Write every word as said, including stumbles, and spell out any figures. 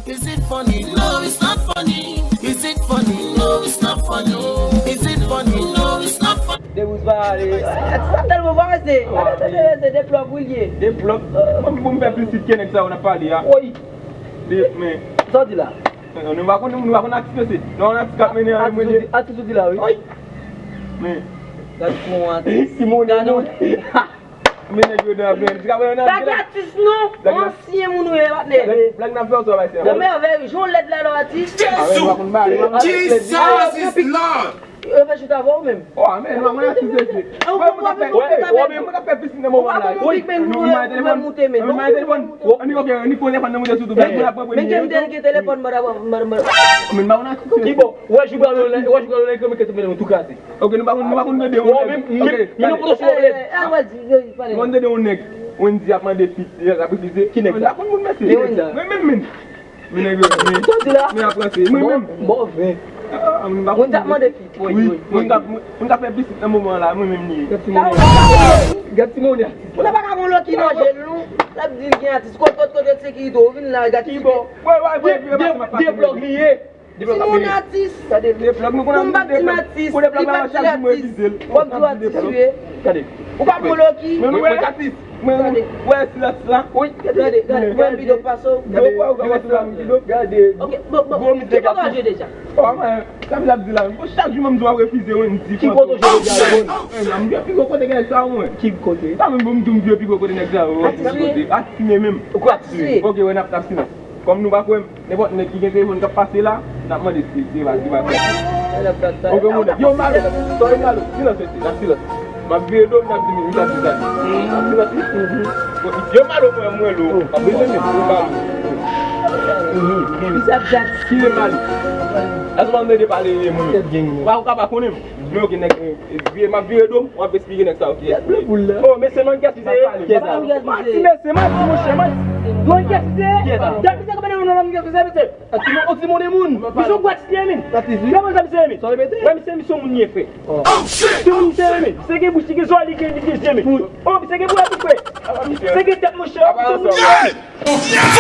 Is it funny? No, it's not funny. Is it funny? No, it's not funny. Is it funny? No, it's not funny. Debout pa ale. Sa tèlman pa rete. Sa tèlman rete. Deplòp, wi, l ye. Deplòp. Mwen pou m fè plis ke nèg sa yo n ap pale a. Woy. Men. Sa w di la? Nou pa konn, nou pa konn atis yo se. Nou pa konn atis k ap mennen an, mwen di. Atis ou di la, wi. Woy. Men. Gad pou yon atis. Gad yon. Men nèg yo nan men. Ti ka wè nan. Pa gen atis non. Ansyen moun ou ye, patnè. Blag nan fè w sa bay se. Nan mèvèy, jan w lèd la lò atis. Jezi! Jesus is Lord! Yo fè chita avè w menm. Oh, men nou pa konn atis mesye. Mwen ka fè, mwen ka fè pisin nan moman la. Ou pa konn Big Bang nou moute men non. Annik oke, annik pran telefòn nan moute sou tou. Men ken m te gen telefòn mwen. Men pa konn atis mesye. Ki bon? Ou wè jou pral lè, ou wè jou pral lè, kòm ke tou mennen tou kraze. Ok, nou pa konn, nou pa konn tande yon nèg. Ok, men nou poto sou yon nèg. Ou konn tande yon nèg, Wendy ap mande fit, l ap refize. Ki nèg sa? Mwen konn moun mesye. Mwen menm, men. Men nèg yo, men. Sa w di la? Men ap ranse. Mwen menm. Move. Wendy ap mande fit. Wi, mwen ka, mwen ka fè pisit nan moman la, mwen menm li ye. Gad ti moun. Gad ti moun. Ou pa ka gon lòt ki nan jèl nou. L ap di l gen atis. Kot, kot, kot sekirite w vin la, gad ti. Ki bon? Wè, wè, wè, de blòk li ye. Ti moun atis. Gade, de blòk nou konn ap de blòk. Pou de blòk la chak jou mwen vize l. W ap di w atis wi. Gade. Ou pa pran loki. Men mwen atis. Mwen wè silans la. Wi. Gade, gade. Mwen bido pase w. Gade, ou wè silans bido. Gade. Ok, bon, bon. Ki kote w jwe deja? Oh, mwen, sa m ap di la. Bon, chak jou mwen di w ap refize, wi, m di. Ki kote w jwe deja? Mwen, m jwe pi gwo kote gen sa, mwen. Ki kote? Sa menm bon, m di w m jwe pi gwo kote nèg sa, wi. Atis wi. Atis menm. Ou kwè atis wi? Ok, wè, n ap, n ap silans. Kòm nou pa kwè m, nenpòt nèg ki gen telefòn k ap pase la, n ap mande si se pa, se pa fè. Ok, moun, yo, Malo, sa w ye, Malo? Silans mesye, n ap silans. M ap vire do m, n ap di, m ap di sa. N ap silans. Yo, Malo, mwen, mwen lo. M ap bezwen men, yo, Malo. Misye ap dat. Ki le Malo? Èske w pa tande pale, moun? Ou pa, ou ka pa konnen m. Men ok, nèg, eh, vire, m ap vire do m, w ap esplike nèg sa yo ki esplike. Oh, mesye, non, kiyès misye ye? Mati, mesye, mati, monchè, mati. Non, kiyès misye ye? Dat misye konprann non, kiyès misye ye, mesye? Yon ti moun, yon ti moun de moun. Misye yon gwo atis li ye, men. Kòman sa misye ye, men? Wè, misye, misye yon moun li ye, frè. Se moun misye ye, men. Misye gen bouch, li gen zòrèy, li gen, li gen je, men. Oh, misye gen bouch, frè. Misye gen tèt, monchè. Misye yon moun li ye.